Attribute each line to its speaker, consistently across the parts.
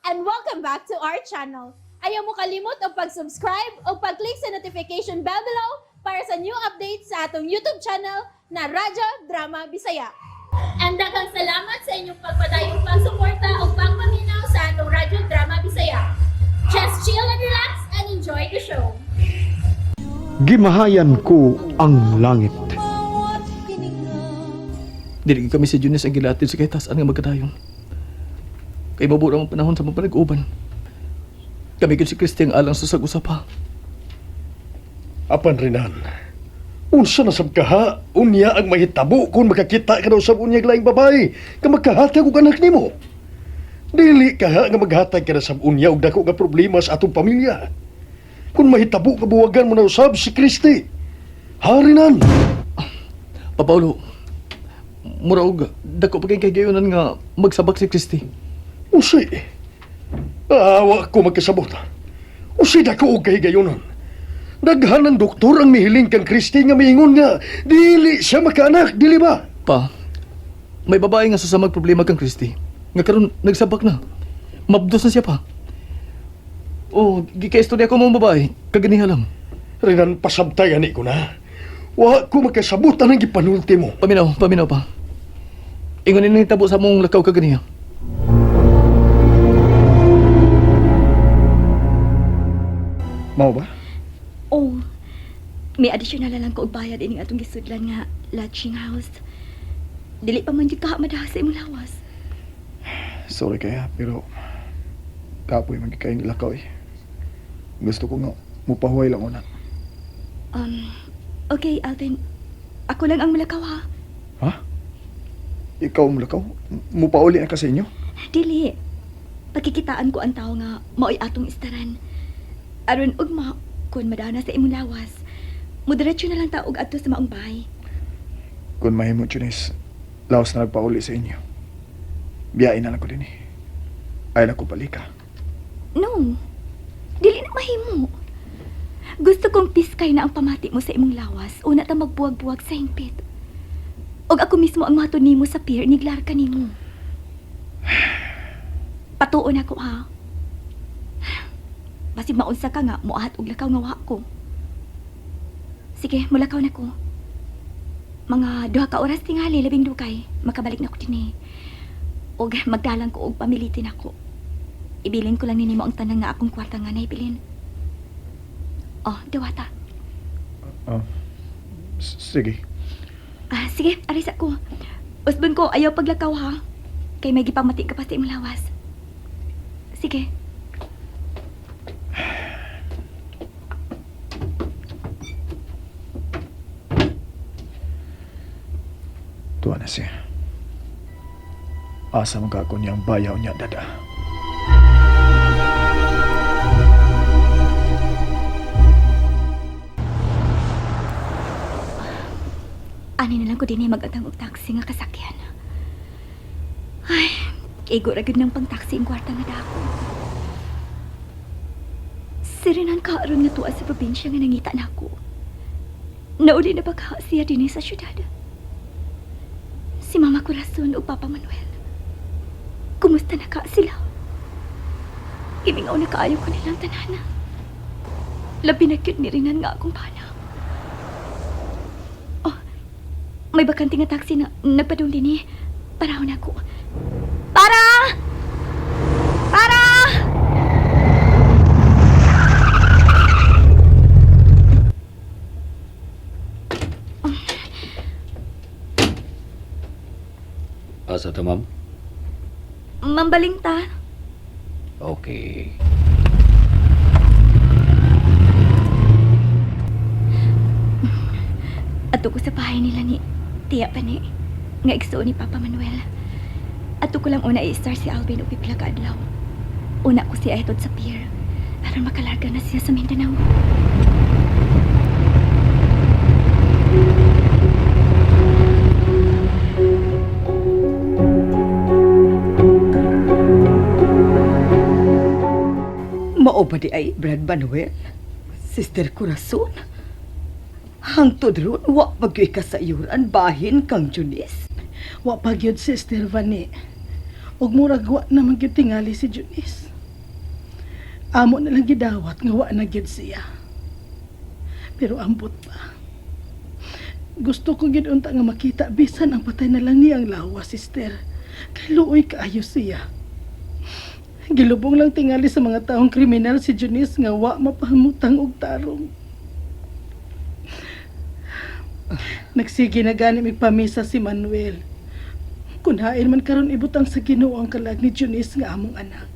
Speaker 1: And welcome back to our channel. Ayaw mo kalimot og pag-subscribe o pag-click sa notification bell below para sa new updates sa atong YouTube channel na Radyo Drama Bisaya. And daghang salamat sa inyong pagpadayong pagsuporta o pagpaminaw sa atong Radyo Drama Bisaya. Just chill and relax and enjoy the show.
Speaker 2: Gimahayan ko ang langit.
Speaker 3: Dili kami si Junis ang gilatid sa kahitasan nga magkadayon. Kay mabura ang panahon sa mga panag-uban. Kami gyud si Christy ang alang sa sag-usa pa.
Speaker 2: Apan Renan, unsa na sab kaha, unya ang mahitabo kung makakita ka daw sa unyag laing babae, ka magkahatag og anak nimo. Dili kaha nga maghatag ka na sab unya og dako nga problema sa atong pamilya. Kung mahitabo ka buwagan mo na usab si Christy. Ha, Renan?
Speaker 3: Pa Paulo, mura og dako pa kay kagayonan nga magsabak si Christy.
Speaker 2: Usi. Awa ko magkasabot. Usi dako og kahigayonan. Daghan ng doktor ang mihiling kang Christy nga miingon nga dili siya makaanak, dili ba?
Speaker 3: Pa, may babae nga susamag problema kang Christy. Nga karon nagsabak na. Mabdos na siya pa. Oh, gikaistorya ko mong babae, kaganiha lang.
Speaker 2: Renan, pasabtay ani ko na. Wa ko magkasabot anang gipanulti mo.
Speaker 3: Paminaw, paminaw pa. Ingon ni nahitabo sa mong lakaw kaganiha.
Speaker 4: Mao ba?
Speaker 5: Oh, may additional na lang ko og bayad ining atong gisudlan nga lodging house. Dili pa man gyud kaha madaha sa imong lawas.
Speaker 4: Sorry kaya, pero kapoy man gyud kayong lakaw eh. Gusto ko nga mupahuway lang una.
Speaker 5: Okay, Alvin. Ako lang ang malakaw ha.
Speaker 4: Ha? Ikaw ang lakaw? Mupauli na ka sa inyo?
Speaker 5: Dili. Pagkikitaan ko ang tao nga mao'y atong istaran. Aron ugma kun madaha na sa imong lawas. Mudiretso na lang ta og adto sa maong bahay.
Speaker 4: Kung mahimo, Junis, laos na nagpauli sa inyo. Biyain na lang ko din eh. Ay lang ko palika.
Speaker 5: No. Dili na mahimo. Gusto kong piskay na ang pamati mo sa imong lawas. Una ta magbuwag-buwag sa hingpit. Og ako mismo ang mato nimo sa pier niglar ka nimo. Patuon ako ha. Basig maunsa ka nga muahat og lakaw nga wa ko. Sige, mulakaw na ko. Mga 2 ka oras tingali labing dugay, makabalik na ko dinhi. Og magdalang ko og pamilitin ako. Ibilin ko lang ninimo ang tanan nga akong kwarta nga naibilin. Oh, dawata.
Speaker 4: Oh, sige.
Speaker 5: Ah, sige, aris ako. Usbon ko, ayaw paglakaw ha. Kay may gipamati ka pa sa imong lawas. Sige.
Speaker 4: Tuwa na siya. Asa man ka ako niyang bayaw niya, dada.
Speaker 5: Ani na lang ko din mag-atang og taxi nga kasakyan. Ay, igo ra gyud ng pang-taxi ang kwarta nga dako. Sirinan ka aron nga tuwa sa probinsya nga nangita nako. Nauli na ba ka siya dinhi sa syudad? Si Mama Corazon ug Papa Manuel. Kumusta na ka sila? Gimingaw na kaayo ko nilang tanana. Labi na cute ni Renan nga akong bana. Oh, may bakante nga taxi na nagpadung dinhi. Parahon ako. Para! Para!
Speaker 6: Asa ta, ma'am?
Speaker 5: Mambaling ta.
Speaker 6: Okay.
Speaker 5: Ato ko sa bahay nila ni Tia Pani, nga igsuon ni Papa Manuel. Ato ko lang una i-star si Alvin og pipila ka adlaw. Una ko siya etod sa pier aron makalarga na siya sa Mindanao.
Speaker 7: Mao ba di ay Brad Manuel? Sister Corazon? Hangtod ron, wa pa gyud ka sa iyuran bahin kang Junis.
Speaker 8: Wa pa gyud, Sister Vani. Ug murag wa naman gyud tingali si Junis. Amo na lang gidawat nga wa na gyud siya. Pero ambot pa. Gusto ko gid unta nga makita bisan ang patay na lang niyang lawas, sister. Kay luoy kaayo siya. Gilubong lang tingali sa mga taong kriminal si Junice nga wa mapahimutang og tarong. Nagsige na gani migpamisa si Manuel. Kun hain man karon ibutang sa Ginoo ang kalag ni Junice nga among anak.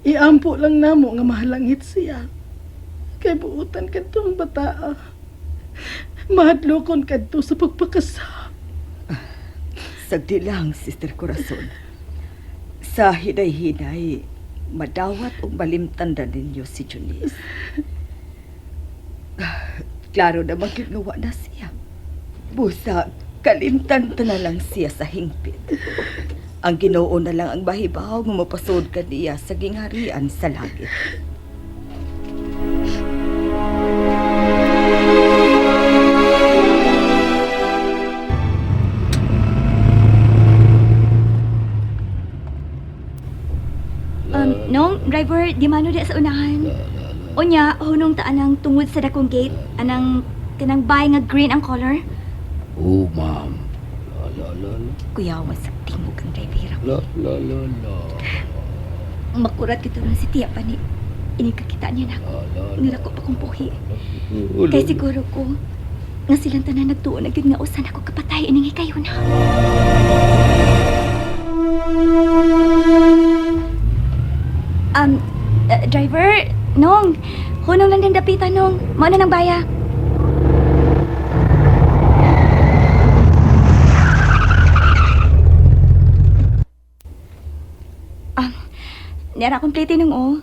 Speaker 8: Iampo lang namo nga mahalangit siya. Kay buutan kadto ang bataa. Mahadlokon kadto sa pagpakasab.
Speaker 7: Sagdi lang, Sister Corazon. Sa hinay-hinay, madawat o malimtan na ninyo si Junice. Klaro na magkinawa na siya. Busa, kalimtan ta na lang siya sa hingpit. Ang Ginoo na lang ang mahibaw nga mapasod kaniya sa gingharian sa langit.
Speaker 5: Nong, driver, di mano di sa unahan. Unya, hunong ta anang tungod sa dakong gate, anang kanang bay nga green ang color.
Speaker 6: Oh, ma'am. La la la la.
Speaker 5: Kuyawan sa tingog ang driver.
Speaker 6: La la la la.
Speaker 5: Makurat kito ron si Tia Pani. Inikakita niya na ako.
Speaker 6: La la la.
Speaker 5: Nilako pa kong buhi.
Speaker 6: Oh,
Speaker 5: Kay
Speaker 6: la,
Speaker 5: siguro ko, nga silang tanan nagtuo na gyud nga usan ako kapatay ining hikayo na. Driver, nong, hunong lang ng dapitan nong, mao na ng baya. Nira akong plate nung oh.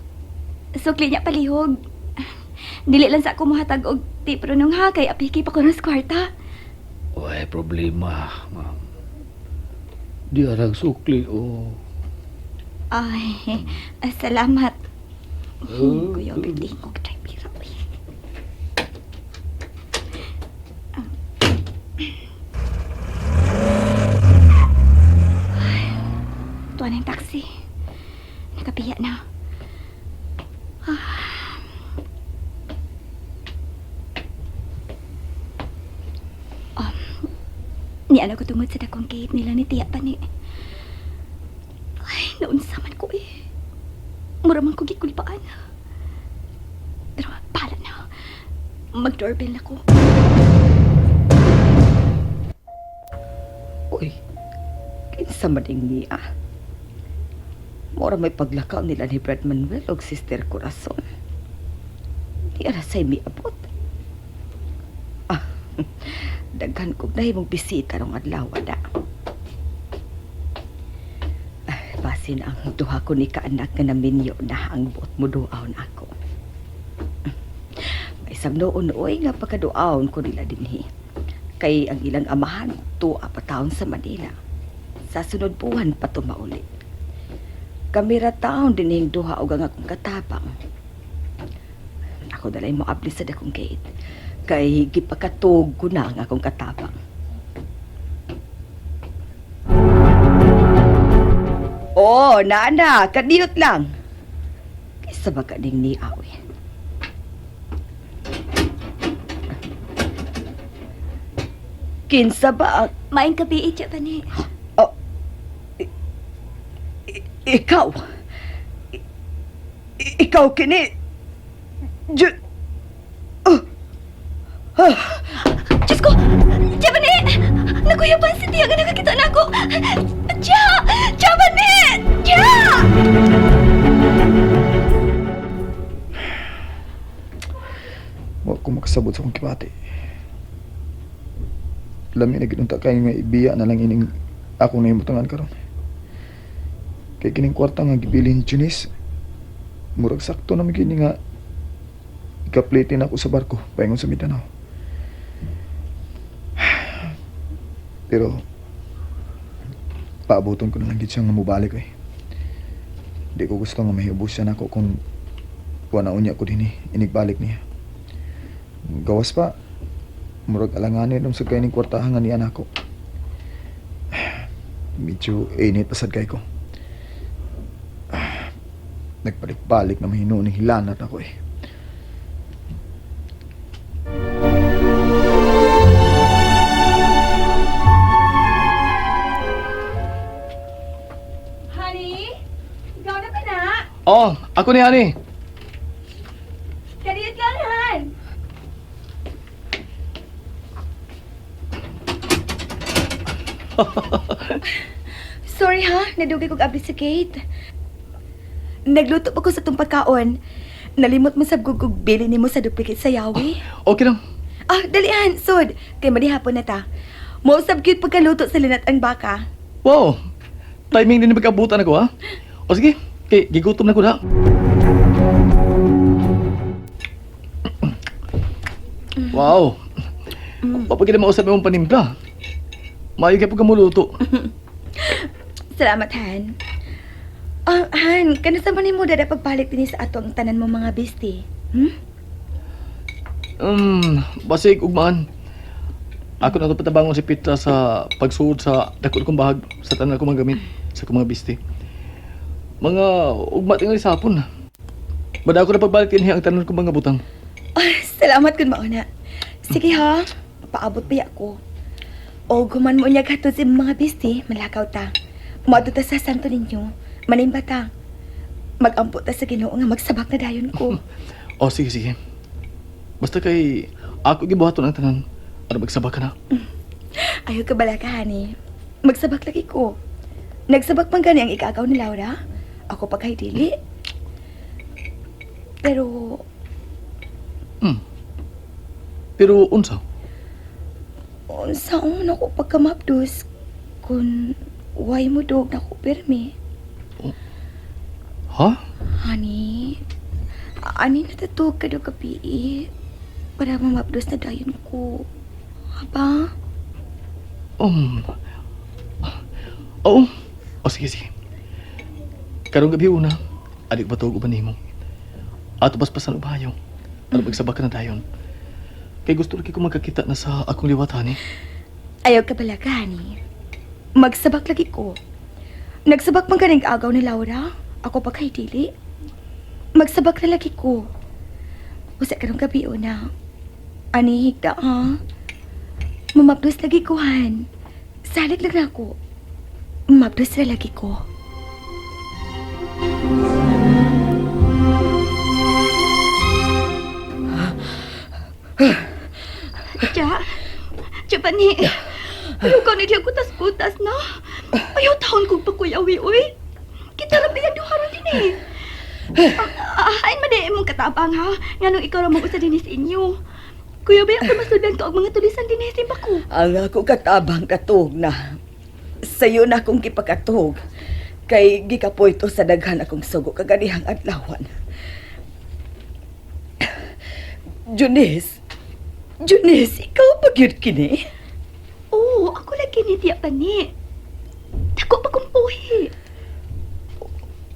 Speaker 5: Sukli niya palihog. Dili lang sa ako mohatag og tip ron nung ha kay apiki pa ko ng kwarta.
Speaker 6: Way problema, ma'am. Di arang sukli, oh.
Speaker 5: Ay, salamat.
Speaker 6: Oh,
Speaker 5: Kuya, tingog driver. Uy. Ay, tuwa na yung taxi. Nakapiya na. Ni ano ko tungod sa dakong gate nila ni Tia Pani. Ay, naunsa man ko eh. Mura man ko gikulpaan. Pero bahala na. Mag-doorbell na ko.
Speaker 7: Uy, kinsa man ing niya. Mora may paglakaw nila ni Brad Manuel og Sister Corazon. Di ara say miabot. Ah, daghan kog nahimong bisita rong adlaw na. Ah, basin ang duha ko ni kaanak nga naminyo na ang buot mo duaon ako. May samnoon oy nga pagkaduaon ko nila dinhi. Kay ang ilang amahan tuwa pa taon sa Manila. Sa sunod buwan pa tumauli. Kami ra taon dinhing duha og ang akong katabang. Ako dalay mo abli sa dakong gate. Kay gipakatug ko na ang akong katabang. Oh, nana, kadiyot lang. Kaysa ba kaning niaw eh. Kinsa ba ang
Speaker 5: Maing gabi, Tia Pani.
Speaker 7: Oh, ikaw? Ikaw kini? Oh. Ah.
Speaker 5: Diyos ko! Tia Pani! Nakuyapan si Tia nga nakakita na ako! Tia! Tia Pani! Tia!
Speaker 4: Wa ko makasabot sa akong kibati. Lami na gid unta kay nga ibiya na lang ining akong nahimutangan karon. Kay kining kwarta nga gibilin ni Junice, murag sakto na man kini nga ikaplite na ako sa barko paingon sa Mindanao. Pero paaboton ko na lang gid siya nga mobalik eh. Di ko gusto nga mahibos siya nako kung wa na unya ko dinhi inigbalik niya. Gawas pa, murag alanganin ang sa kay ning kwartahan nga niya nako. Medyo init pa sad kay ko. Nagpalikbalik na mahinuon ng hilanat ako eh.
Speaker 5: Honey, ikaw na ba na?
Speaker 3: Oh, ako ni Honey.
Speaker 5: Kadiyot lang, Han. Sorry ha, nadugay kog abli sa gate. Nagluto pa ko sa tong pagkaon. Nalimot mo sa gugug bili nimo sa duplicate sa yawi.
Speaker 3: Okay lang.
Speaker 5: Ah, dalihan, sud. Kay madihapon na ta. Mausab gyud pagkaluto sa linat ang baka.
Speaker 3: Wow. Timing din ni pagkabutan ako ha. O sige, kay gigutom na ko na. Wow. Papag na mausap mo panimpla. Maayo kay pagkamuluto.
Speaker 5: Salamat, Han. Ah, Han, kanus-a man nimo dada pagbalik dinhi sa ato ang tanan mo mga bestie? Hmm?
Speaker 3: Basig ugmaan. Ako na to patabangon si Petra sa pagsuod sa dako kong bahag sa tanan ko mga gamit sa akong mga bisti. Mga ugma tingali sa hapon. Bada ako na pagbalik dinhi ang tanan kong mga butang.
Speaker 5: Ah, salamat kun mauna. Sige ha, paabot pa ako. O guman mo niya katod sa imong mga bestie, malakaw ta. Moadto ta sa Santo Niño, manimba ta. Magampo ta sa Ginoo nga magsabak na dayon ko.
Speaker 3: Oh, sige, sige. Basta kay ako gibuhaton ang tanan. Ano magsabak ka na?
Speaker 5: Ayaw ka bala ka, honey. Magsabak lagi ko. Nagsabak man gani ang ikagaw ni Laura. Ako pa kay dili. Pero
Speaker 3: Pero unsa?
Speaker 5: unsaon ako pagkamapdos kung way mo dog na ko pirmi.
Speaker 3: Ha?
Speaker 5: Honey, ani natatug ka do gabi para mamapdos na dayon ko. Aba?
Speaker 3: Oo. Oh, sige, sige. Karong gabi una, adik ba tawag uban nimo? Ato paspasan ubayo. Ano magsabak ka na dayon? Kay gusto lagi ko magkakita na sa akong liwat, honey.
Speaker 5: Ayaw ka pala ka, honey. Magsabak lagi ko. Nagsabak man ganing agaw ni Laura. Ako pa kay dili. Magsabak na lagi ko. Usa karong gabi una. Ani higda ha. Mamapdos lagi ko, han. Salig lang na ako. Mamapdos na lagi ko.
Speaker 9: Cha, cha pani. Ayaw ka ni kutas-kutas na. Ayaw taon kong pakuyawi, uy. Kita ra bilang duha ron din eh. Ay, man eh, imong katabang ha. Nganong ikaw ra mo usa dinhi sa inyo. Kuya ba ako masuldan ko og mga tulisan dinhi sa ko.
Speaker 7: Ang ako katabang katug na. Sayo na akong gipakatug. Kay gikapoy to sa daghan akong sugo kaganihang adlawan. Junis, Junis, ikaw pa gyud kini?
Speaker 9: Oo, ako lagi ni Tia Pani. Dako pa kong puhi.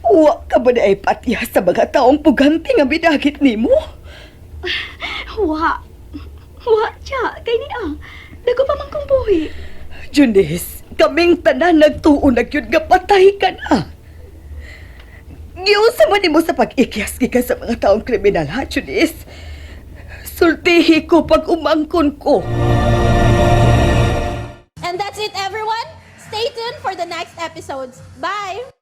Speaker 7: Wa ka ba na ay patya sa mga taong puganti nga bidagit nimo?
Speaker 9: Wa. Wa, cha. Kay niya. Dako pa man kong buhi.
Speaker 7: Junis, kaming tanan nagtuo na gyud nga patay ka na. Giunsa man nimo sa pag-ikyas gikan sa mga taong kriminal, ha, Junis? Sultihi ko pag umangkon ko.
Speaker 1: And that's it, everyone. Stay tuned for the next episodes. Bye!